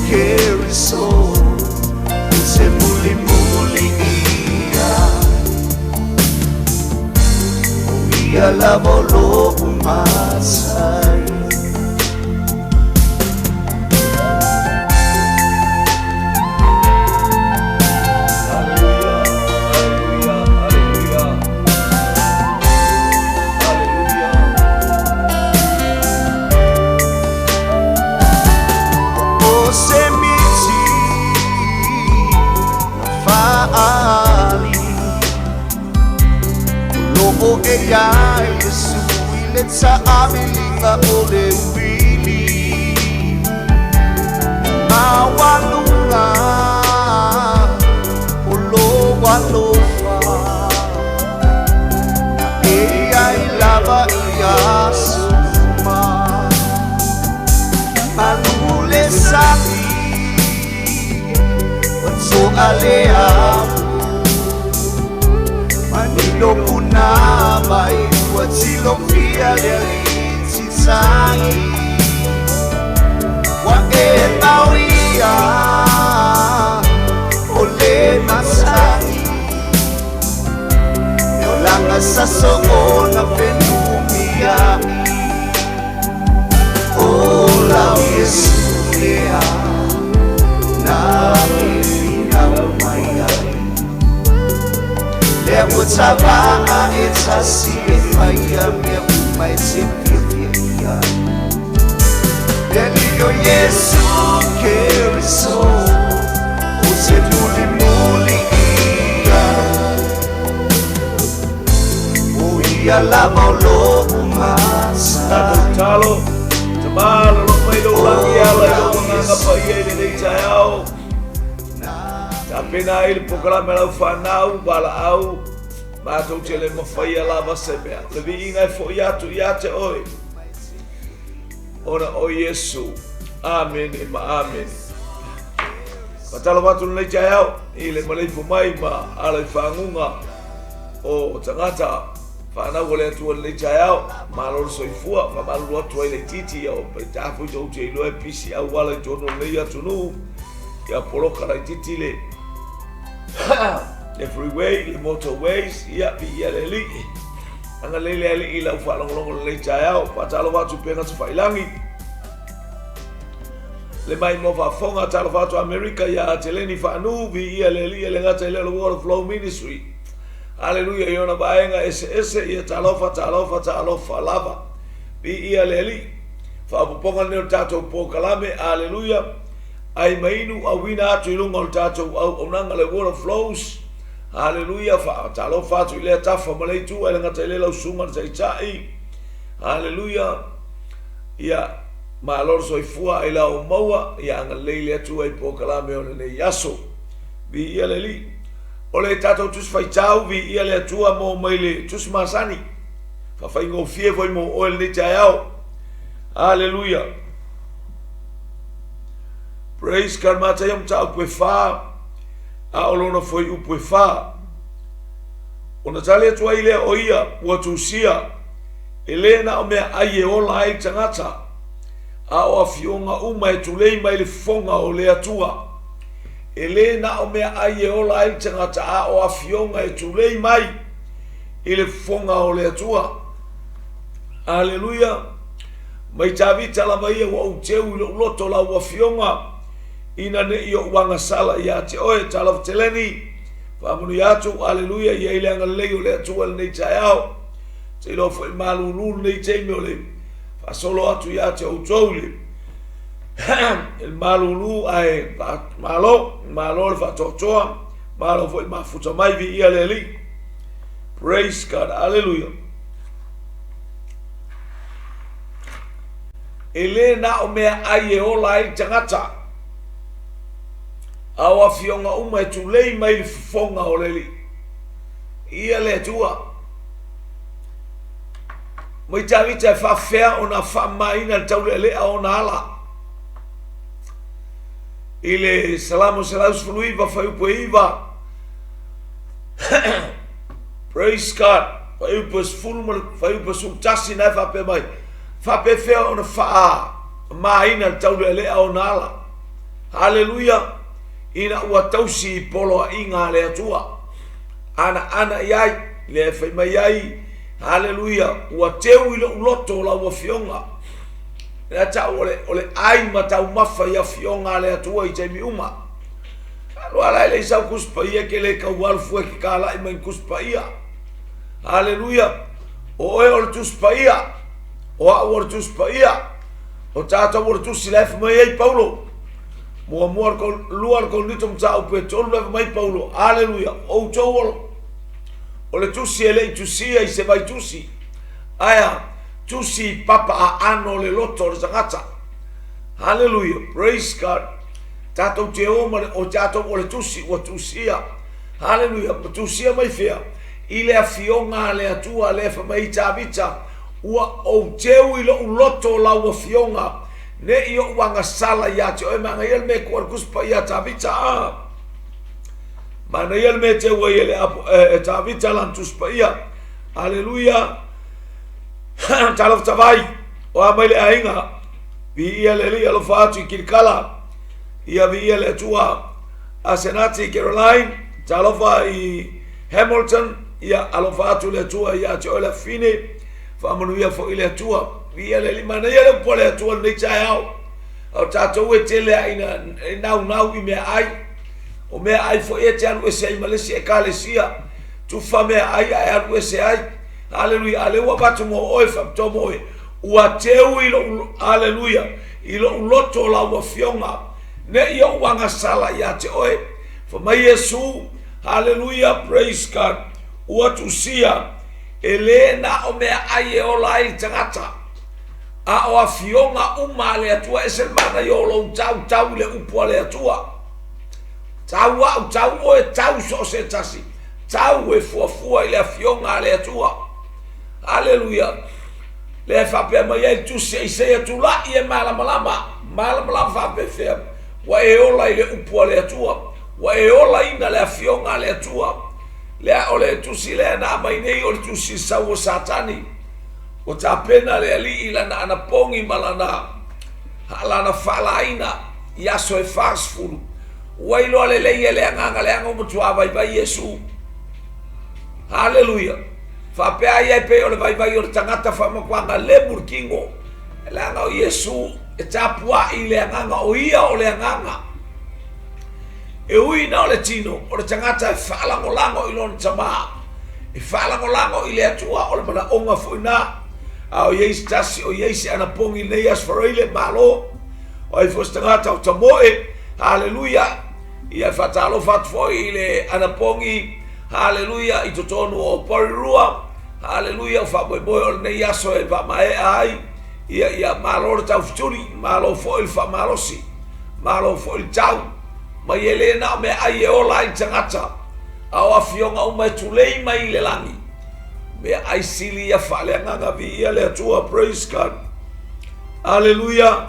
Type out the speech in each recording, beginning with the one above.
Keriso O se mulimuli ia O ia lava o lo'u masai. Haleluia, haleluia, haleluia. Haleluia. O se miti na fa'aali O lo'o e iā Iesu i le ta'amiliga o le uili maualuga o lou alofa na e ai lava i aso uma. Malu le sami ua to'a le amu manino punavai ua tilofia le alii titai ua e mauia o le masani e olaga sa soona fenumia'i o lau Iesu lea na e finau mai ai lea ua tava'a e tasi e faia mea uma e te fiafia i ai le Alii o Iesu Keriso o te mulimuli ia o ia lava o lo'u masai. Tatou tatalo, Tama o lo o mai lou lagi e ala i lou Agaga Paia i lenei taeao. Tapena ai le polokalame a lau fanau, valaau, matou te le mafaia lava se mea. O le viiga e foi atu ia te oe, ona o Iesu. Amene ma amene. Faatalofa atu lenei taeao i le maleifua mai ma ala i faguga o tagata fanau o le Atua i lenei taeao. Malo le soifua, faamalulu atu ai laitiiti ia o paita foi tou te iloa e pisi auala i totonu o lenei atunuu. Ia poloka laitiiti le le freeway, le motorways, ia viia le Alii. Agalelei le Alii i lau faalogologo i lenei taeao. Faatalofa atu i upega tafailagi. Le maimoa faafofoga, talofa atu Amerika iā Teleni Faanu, viia le Alii e le gata i lea o le Word of Flow Ministry. Aleluia i ona vaega eseese, ia talofa, talofa, talofa lava. Viia le Alii. Faaopoopoga lenei o le tatou polokalame, aleluia, ai ma inu, auina atu i luga o le tatou auaunaga le Word of Flows. Aleluia, faatalofa atu i lea tafa ma lea itu, ae le gata i lea lau susuga i le Taitai. Aleluia. Ia, malo le soifua i la ou maua, ia agalelei le Atua i polokalame o lenei aso. Viia le Alii. O le tatou Tusi Faitau, viia le Atua mo mai le Tusi Masani. Faafaigofie foi mo oe lenei taeao. Aleluia. Praise God. Mataio mataupu e fa, a o lona fuaiupu e fa. Ona tali atu ai lea o ia ua tusia, e le na o meaai e ola ai le tagata, a o afioga uma e tulei mai le fofoga o le Atua. E le na o meaai e ola ai le tagata, a o afioga e tulei mai i le fofoga o le Atua. Aleluia! Mai Tavita lava ia ua ou teu i lou loto lau afioga, ina ne i ou agasala ia te oe. Talofa Teleni, faamanuia atu, aleluia, i ai le agalelei o le Atua i lenei taeao. Te iloa foi malulu lenei taimi o le faasolo atu ia te outou i le malulu, ae malo, malo le faatoatoa, malo foi mafuta mai, viia le Alii. Praise God, hallelujah. E le na o mea ai e ola ai le tagata, a o afioga uma e tulei mai le fofoga o le Alii. Ia le Atua. Mai Tavita e faafefea ona faamamaina le taulealea o ona ala. I le Salamo 119 fuaiupu e 9, Praise God, fuaiupu e 10 ma le fuaiupu e 11 na e faapea mai, faapefea ona faamamaina le taulealea o ona ala. Haleluia! Ina ua tausi i poloaiga a le Atua, anaana i ai, lea e fai mai ai, Haleluia, ua teu i lou loto lau Afioga. Lea tau o le, o le ai ma taumafa i afioga a le Atua i taimi uma. Alu ala e leai sau Tusi Paia e ke le tau alu fua e ke kalai mai ni Tusi Paia. Haleluia! O oe o le Tusi Paia, o au o le Tusi Paia, o tatou o le Tusi la e fai mai ai Paulo. Muamua le lua le Korinito mataupu e tolu la e fai mai Paulo. Haleluia! Outou o, o le Tusi e le i tusia i se vaitusi. Ae a? Tusi i papa aano o le loto o le tagata. Haleluia! Praise God! Tatou te o ma le, o tatou o le tusi ua tusia. Haleluia! Ma tusia mai fea? I le afioga a le Atua lea e fai mai ai Tavita, Ua ou teu i lou loto lau afioga, ne i ou agasala ia te oe. Manaia le mea e tuu ai le Tusi Paia a Tavita, a. Manaia le mea e teu ai e, le, e, e Tavita lana Tusi Paia. Haleluia! Talofa tavai, o a mai le aiga, viia le Alii alofa atu i Kilikala, ia viia le Atua Asenati Caroline, talofa i Hamilton, ia alofa atu le Atua ia te oe le afine, faamanuia foi le Atua, viia le Alii, manaia le upu a le Atua lenei taeao, o tatou e tele a ina e naunau i mea ai, o mea ai foi e te alu ese ai ma le isi ekalesia, tufa mea ai ae alu ese ai. Aleluia, a lea ua avatu mo oe faapitoa mo oe. Ua teu i lou, aleluia, i lou loto lau afioga, ne i ou agasala ia te oe. Fai mai Iesu, aleluia, praise God, ua tusia, e le na o meaai e ola ai le tagata, a o afioga uma a le Atua. E ese le manaia o lou tau, tau i le upu a le Atua. Tau au, tau oe, tau so o se tasi. Tau e fuafua i le Afioga a le Atua. Aleluia! Lea e faapea mai ai le Tusi a Isaia, Tulai e malamalama, malamalama faapefea, ua e ola i le upu a le Atua, ua e olaina le Afioga a le Atua. Lea o le Tusi lea na aumai nei o le Tusi sau o Satani. Ua tapena le Alii i lana anapogi ma lana, lana faalaina i aso e 40. Ua iloa lelei e le Agaga leaga ua matua vaivai Iesu. Haleluia! Faapea ai e pei o le vaivai o le tagata faamatuaga lemu le tino, leaga o Iesu e tapuai i le Agaga, o Ia o le Agaga. E ui na o le tino, o le tagata e faalagolago i lona Tama, e faalagolago i le Atua, o le manaoga foi na. A o i ai se tasi, o i ai se anapogi i lenei Aso Faraile, malo. O ai foi se tagata o tamoe, haleluia, ia e faatalofa atu foi i le anapogi, haleluia, i totonu o Porirua, haleluia, o faamoemoe o lenei aso e faamaea ai, ia, ia, malo le taufetuli, malo foi le faamalosi, malo foi le tau, mai e le na o meaai e ola ai le tagata, a o afioga uma e tulei mai i le lagi, meaai sili ia faaleagaga, viia le Atua, praise God. Aleluia.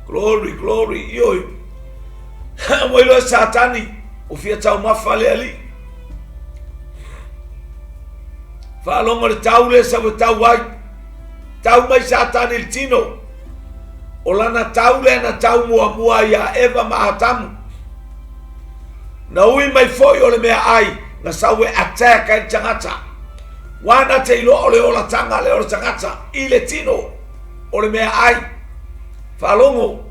Glory, glory. Ioi. Ua iloa e Satani, ua fia taumafa le Alii. Faalogo le tau lea sau e tau ai. Tau mai Satani i le tino. O lana tau lea na tau muamua ia Eva ma Atamu. Na ui mai foi o le mea ai, na sau e attack ai le tagata. Ua na te iloa o le olataga lea o le tagata i le tino o le mea ai. Faalogo,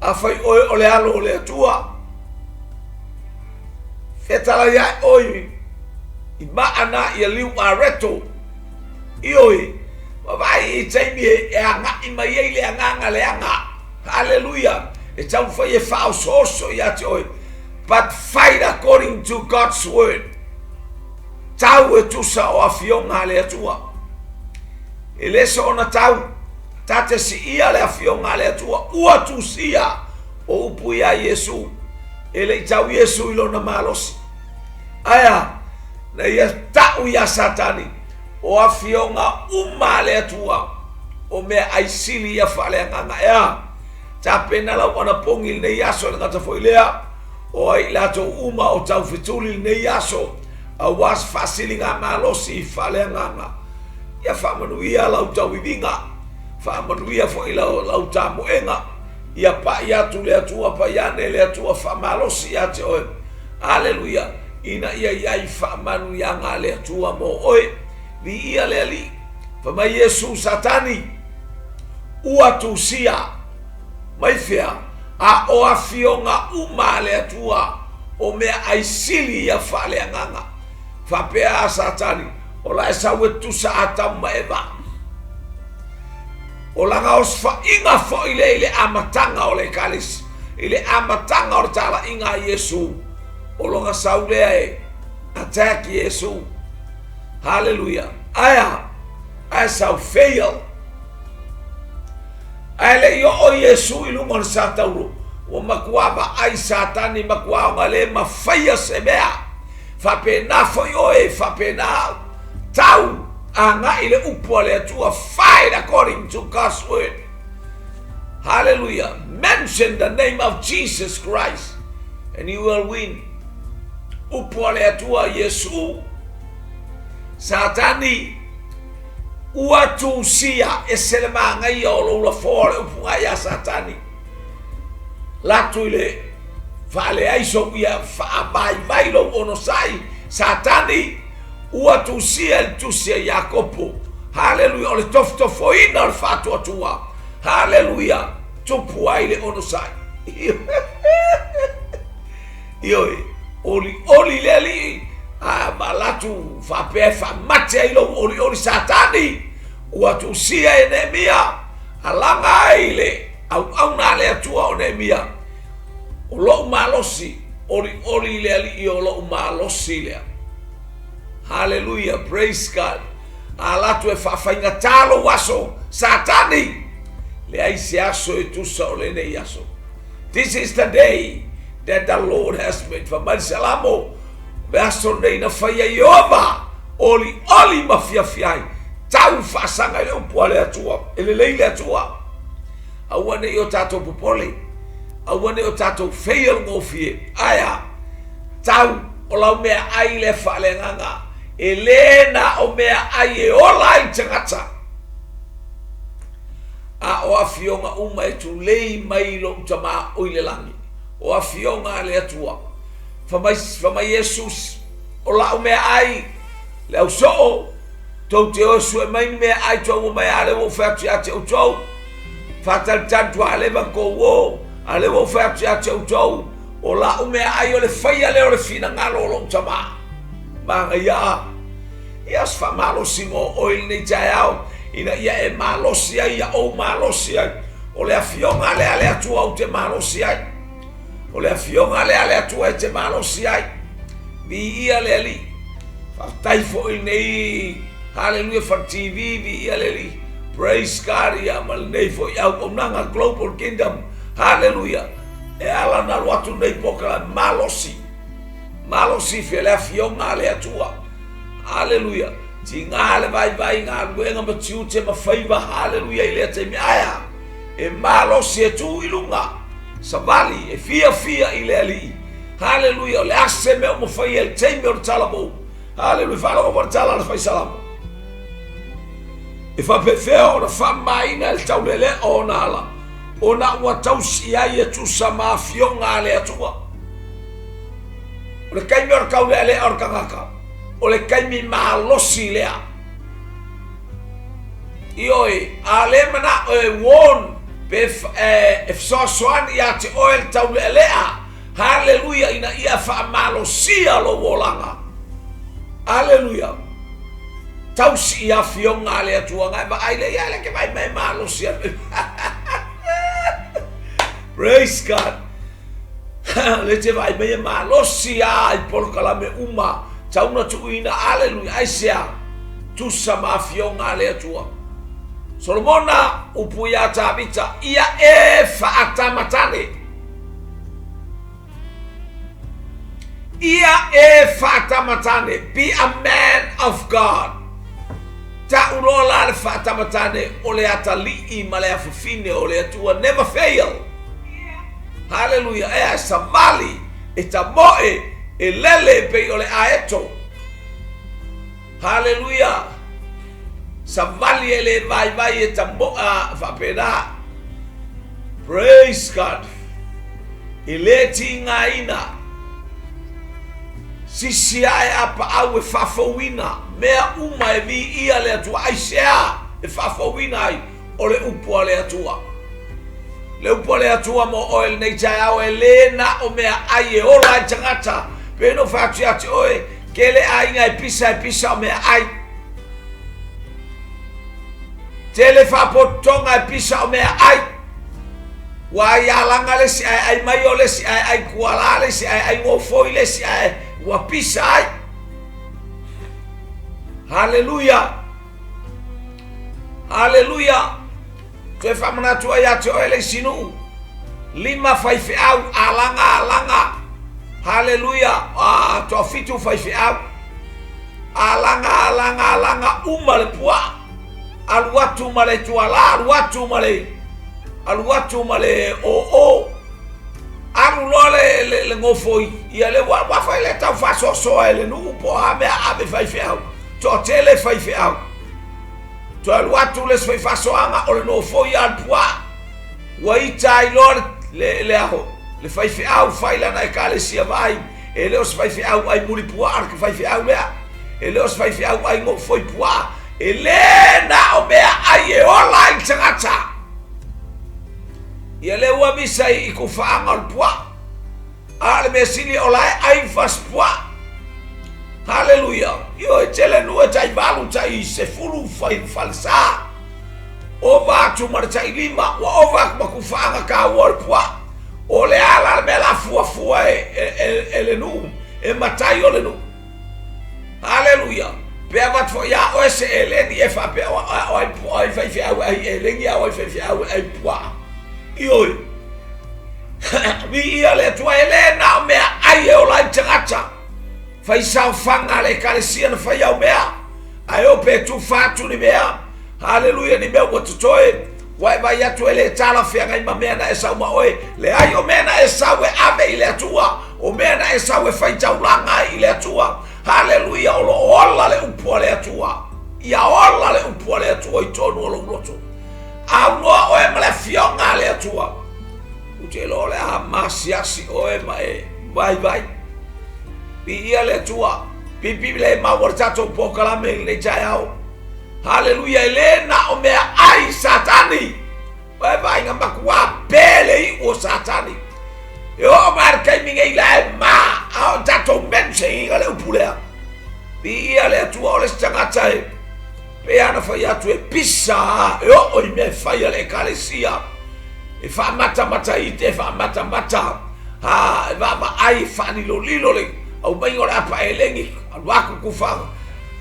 afai oe o le alo o le Atua, fetalai ae oe i maa na ia liu areto. Ioe, vaavaai i taimi e agai mai ai le agaga leaga. Haleluia! E taumafai e faaosooso ia te oe. But fight according to God's word. Tau e tusa o afioga a le Atua. E le soona tau, ta te siia le afioga a le Atua, ua tusia o upu ia Iesu. E le i tau Iesu i lona malosi. Ae a, na ia tau ia Satani, o afioga uma a le Atua, o mea aisili ia faaleagaga. E a, Tapena lau anapogi i lenei aso, e le gata foi lea, o ai i latou uma o taufetuli i lenei aso, aua se faasiligamalosi faaleagaga. Ia faamanuia lau tauiviga, faamanuia foi lau tamoega. Ia pai atu le Atua, pai ane le Atua faamalosi ia te oe. Aleluia! Ina ia i ai faamanuiaga a le Atua mo oe. Viia le Alii. Fai mai Iesu, Satani, ua tusia mai fea, a o afioga uma a le Atua, o meaai sili ia faaleagaga. Faapea a Satani, o la e sau e tusa Atamu ma Eva. O lana osofaiga foi lea i le amataga o le Ekalesia, i le amataga o le talaiga a Iesu, o lona sau lea e attack Iesu. Haleluia! Ae a? Ae sau fail. Ae le i oo Iesu i luga o le satauro, ua matua vaai Satani matua aoga mafaia se mea. Faapena foi oe, faapena au. Tau agai le upu a le Atua, fight according to God's word. Hallelujah. Mention the name of Jesus Christ and you will win. Upu a le Atua Iesu. Satani, ua tusia e se le magaia o lou lafoa o le upu gai a Satani. Latu i le faaleai sou ia faavaivai lou onosai, Satani, ua tusia i le tusi a Iakopo. Haleluia, o le tofotofoina o le faatuatua. Haleluia, tupu ai le onosai. Ioe, olioli le Alii, a ma latu faapea e faamate ai lou olioli Satani, ua tusia e Neemia, alaga ai le auauna a le Atua o Neemia. O lou malosi, olioli le Alii o lou malosi lea. Haleluia, praise God. A latu e faafaigata lou aso, Satani, leai se aso e tusa o lenei aso. This is the day that the Lord has made. Fai mai le Salamo, o le aso lenei na faia Ieova, olioli ma fiafia ai. Tau faasaga i le upu a le Atua, e lelei le Atua. Aua ne i o tatou popole, aua ne i o tatou fail gofie. Ae a? Tau o lau meaai lea faaleagaga, e le na o meaai e ola ai le tagata, a o afioga uma e tulei mai i lou Tama o i le lagi, o afioga a le Atua. Fai mai, fai mai Iesus, O la'u meaai, le ausoo, tou te o e sue mai ni meaai tou mai a lea ua ou fai atu ia te outou. Faatalitali tualeva tou o, a lea ua ou fai atu ia te outou, o la'u meaai o le faia lea o le finagalo o lou Tama. Manaia a! Ia se faamalosi mo oe i lenei taeao, ina ia e malosi ai, ia ou malosi ai. O le afioga lea a le Atua ou te malosi ai. O le afioga lea a le Atua e te malosi ai. Viia le Alii. Faafetai foi i lenei Haleluia Fale TV, viia le Alii. Praise God, ia ma lenei foi auaunaga Global Kingdom. Haleluia. E ala ona alu atu lenei polokalame malosi. Malosi fia le afioga a le Atua. Haleluia. Tiga le vaivai galuega ma tiute ma faiva. Haleluia i lea taimi. Ae a? E malosi e tu i luga. Savali e fiafia i le Alii. Haleluia. O le a se mea ua mafaia i le taimi o le talavou. Haleluia. Faalogo foi le tala a le fai salamo. E faapefea ona faamamaina e le taulelea o ona ala, ona ua tausi ai e tusa ma afioga a le Atua. O le taimi o le taulealea o le tagata, o le taimi malosi lea. Ioe, a le manao e warn pe e fesoasoani ia te oe le taulealea, haleluia, ina ia faamalosia lou olaga. Aleluia. Tausi i afioga a le Atua, na e vaai lea, ia le ke vaai mai malosi a. Praise God. Le te vaai mai e malosi a i polokalame uma tau na tuuina aleluia aisea tusa ma afioga a le Atua. Solomona upu iā Tavita ia e faatamatane ia e faatamatane be a man of God ta'u loa la le faatamatane o le atalii ma le afafine o le Atua never fail Haleluia! Ea e savali, e tamoe, e lele e pei o le aeto. Haleluia! Savali e le vaivai e tamoe a faapena. Praise God. E le tigaina. Sisi ae a paau e faafouina mea uma e viia le Atua. Aisea e faafouina ai? O le upu a le Atua. Le upu a le Atua mo oe lenei taeao e le na o mea ai e ola ai tagata. Pe no fai atu ia te oe, tele aiga e pisa e pisa o mea ai. Tele faapototoga e pisa o mea ai. Ua ai alaga le isi ae ai maio le isi ae ai kuala le isi ae ai gofoi le isi ae ua pisa ai. Haleluia! Haleluia! Toe faamanatu ai ia te oe le isi nuu. Lima faifeau, alaga, alaga. Haleluia! Ah, toafitu faifeau. Alaga, alaga, alaga, uma le puaa. Alu atu ma le tuala, alu atu ma le alu atu ma le oo. Alu loa le, le, le gofoi, ia le ua, ua fai le tau faasoasoa e le nuu po o a mea ave faifeau. Toatele faifeau. Toe alu atu le isi faifaasoaga o le nofoi a le puaa. Ua ita ai loa le, le, le aho, le faifeau fai lana ekalesia vaai. E le o se faifeau ai muli puaa le faifeau lea. E le o se faifeau ai gofoi puaa. E le na o mea ai e ola ai le tagata. Ia le ua misa i kufaaga o le puaa. A o le mea sili o la e ai fasipuaa. Haleluia. Ioe, tele nuu e tai valu, tai sefulu fai falesa. Ova atu ma le tai lima, ua ova atu ma kufaaga taua o le puaa. O le a la le mea la fuafua e, e, e, e le nuu, e matai o le nuu. Haleluia. Pe avatu foi ia oe se eleni e faapea o ai o ai faifeau e ai eleni a o ai faifeau e ai puaa. Ioe. Viia le Atua e le na o mea ai e ola ai tagata. Fai saofaga a le ekalesia na fai au mea. Ae o pe tufa atu ni mea. Haleluia ni mea ua totoe. Ua e vaai atu e le talafeagai ma mea na e sau ma oe. Leai o mea na e sau e ave i le Atua. O mea na e sau e fai taulaga ai i le Atua. Haleluia o lo o ola le upu a le Atua. Ia ola le upu a le Atua i tonu o lou loto. Aunoa oe ma le afioga a le Atua. Ou te iloa o le a masiasi oe ma e vaivai. Viia le Atua. Pipi le maua le tatou polokalame i lenei taeao. Haleluia, e le na o mea ai Satani. Oe vaaiga matua pe le iu o Satani. E oo mai le taimi nei la e ma, a o tatou mention le upu lea. Viia le Atua o le isi tagata e pei ana fai atu e pisa e oo i mea e fai a le ekalesia. E faamatamata i te faamatamata a e vaavaai e faalilolilo le aumaiga o le apa elegi alu atu kufaga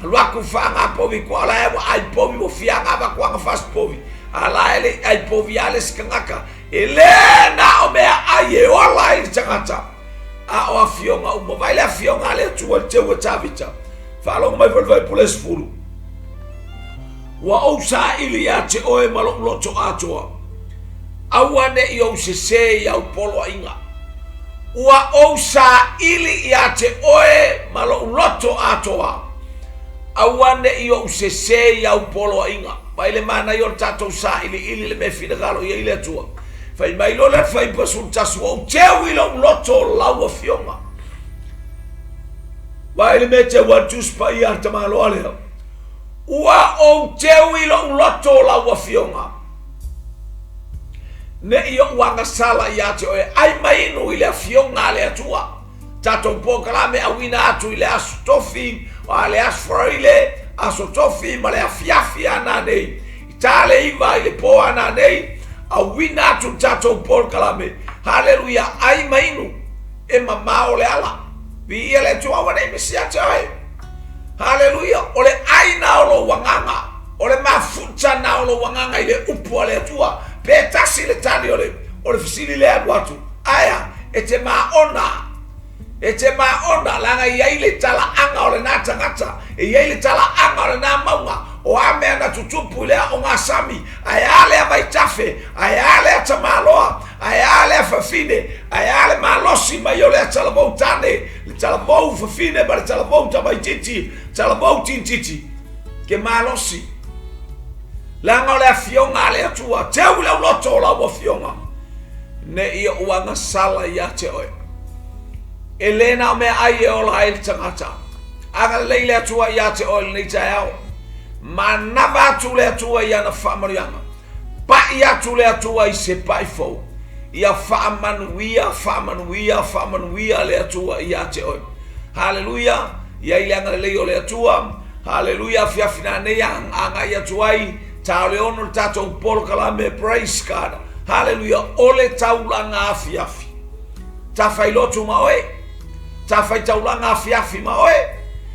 alu atu faga povi kua la e ua ai povi ua fiaga avatu aga fasi povi a la e le ai povi a le isi tagata e le na o mea ai e ola ai le tagata a o afioga uma vai le afioga a le Atua le teu e Tavita faalogo mai foi le Fuaipule 10 ua ou saili ia te oe ma lou loto atoa aua ne i ou sesē i au poloaiga ua ou saili ia te oe ma lou loto atoa aua ne i ou sesē i au poloaiga mai le manaia o le tatou sailiili le mea finagalo i ai le Atua fai mai loa le fuaiupu 11 ua ou teu i lou loto lau afioga vaai le mea teu a le Tusi Paia a le tamaloa lea Ua ou teu i lou loto o lau afioga, ne i ou agasala ia te oe, ai ma inu i le afioga a le Atua. Tatou polokalame auina atu i le Aso Tofi, a le Aso Faraile, Aso Tofi ma le afiafi a nanei. I ta le iva i le po a nanei, auina atu le tatou polokalame. Haleluia, ai ma inu, e mamao le ala. Viia le Atua, aua ne i misi ia te oe. Haleluia! O le ai na o lou agaga, o le mafuta na o lou agaga i le upu a le Atua. Pe tasi le tali o le, o le fesili lea alu atu, aea, e te maona, e te maona, leaga e i ai le talaaga o lena tagata, e i ai le talaaga o lena mauga, o a mea na tutupu i le aoga sami, ae a lea vaitafe, ae a lea tamaloa, Ae a lea fafine, ae a le malosi mai o lea talavou tane, le talavou fafine ma le talavou tamaititi, talavou tintiti, ke malosi. Leaga o le afioga a le Atua, teu i lau loto o lau afioga. Ne i oʻu agasala iā te oe. E lē na o meaʻai e ola ai le tagata. Agalelei le Atua iā te oe lenei taeao. Manava atu le Atua i ana faamanuiaga. Paʻi atu le Atua i se paʻi fou. Ia faamanuia, faamanuia, faamanuia le Atua iā te oe. Haleluia! I ai le agalelei o le Atua. Haleluia! Afiafi nanei a agai atu ai, ta o le 6 le tatou polokalame. Praise God! Haleluia! O le taulaga afiafi. Tafai lotu ma oe. Tafai taulaga afiafi ma oe.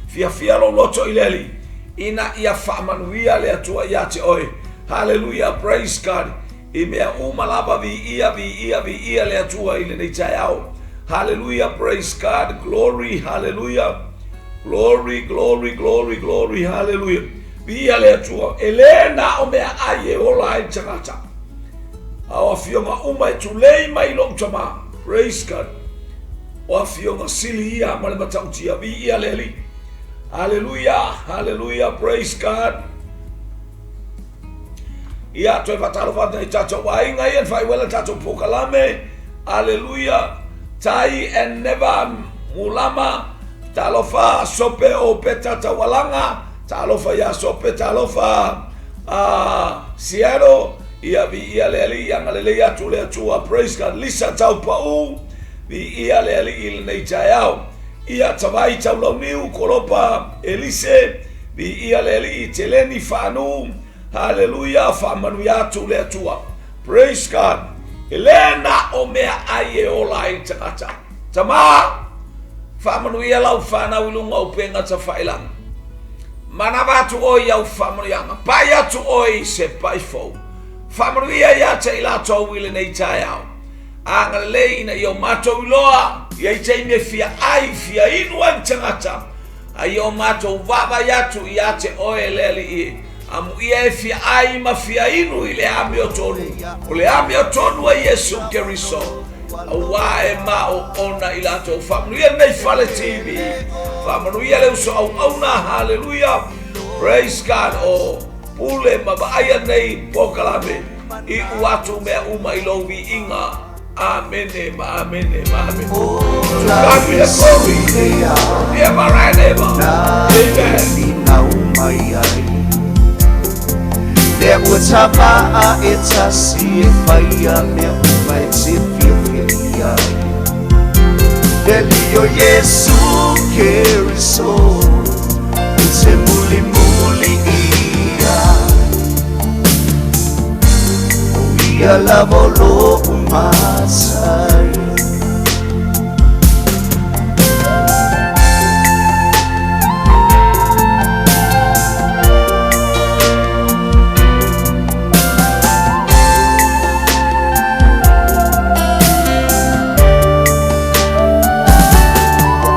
Fiafia lou loto i le Alii, ina ia faamanuia le Atua iā te oe. Haleluia! Praise God! I mea uma lava, viia, viia, viia le Atua i lenei taeao. Haleluia! Praise God! Glory! Haleluia! Glory, glory, glory, glory! Haleluia! Viia le Atua. E lē na o meaʻai e ola ai le tagata. A o afioga uma e tulei mai i lou Tamā. Praise God! O afioga sili ia ma le matautia. Viia le Alii. Haleluia! Haleluia! Praise God! Ia, toe faatalofa atu i tatou aiga ia na faaiuela tatou polokalame. Aleluia. Tai and Neva Mulama. Talofa Sope o Peta Taualaga. Talofa iā Sope, talofa Seattle. Ia, viia le Alii, agalelei atu le Atua. Praise God. Lisa Taupau, viia le Alii i lenei taeao. Ia, Tavai Taulauniu, Kolopa Elise, Viia le Alii, Teleni Faanu, Haleluia, faamanuia atu le Atua. Praise God. E lē na o meaʻai e ola ai le tagata. Tamā, faamanuia lau fanau i luga o upega tafailagi. Manava atu oe i au faamanuiaga. Paʻi atu oe i se paʻi fou. Faamanuia iā te i latou i lenei taeao. Agalelei ina ia o matou iloa i ai taimi e fia ʻai, fia inu ai le tagata. A ia o matou vaavaai atu iā te oe e le Alii e, amuia e fia ʻai ma fia inu i le amiotonu, o le amiotonu a Iesu Keriso, auā e maoona i latou. Faamanuia lenei fale TV, faamanuia le uso auauna, haleluia, praise God, o pule ma vaaia nei polokalame, iu atu mea uma i lou viiga. Amene ma amene ma amene. To God be the glory. Ever and ever. Amen. Lea ua tavaa e tasi e faia mea uma e te fiafia i ai. Le Alii o Iesu Keriso, ou te mulimuli ia. O ia lava o lou matai.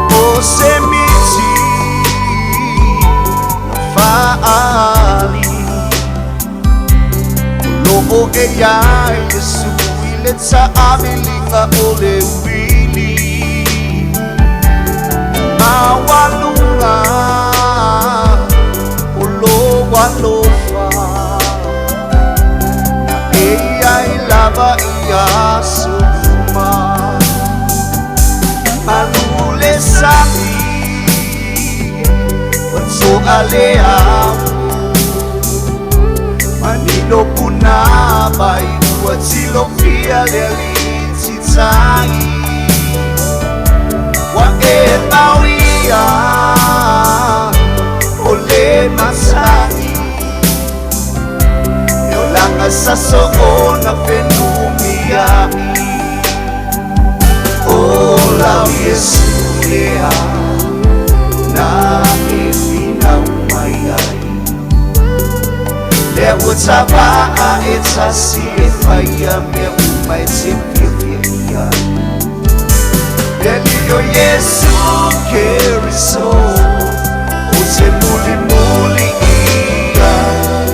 O se miti na faali O loo e iai Iesu i le taamiliga o le uili Maualuga o lou alofa Na e iai lava i aso uma Malu le sami ua toa le amu Manino puna mai ua tilofia le alii titai Ua e mauia o le masani E olaga sa soona fenumiai O lau Iesu lea na e finau mai ai Lea ua tavaa e tasi e faia mea uma e te fiafia i ai Le Alii o Iesu Keriso ou te mulimuli i ai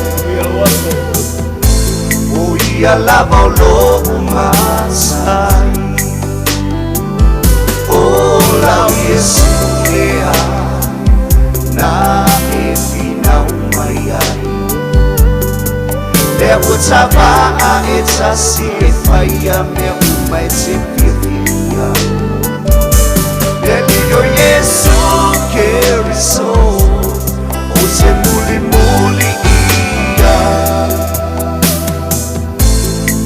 O ia lava o lou matai O lau Iesu lea na e finau mai ai Lea ua tavaa e tasi e faia mea uma. uma e te fiafia ia. Le Alii o Iesu Keriso ou te mulimuli ia.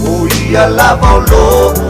O ia lava o lo'u.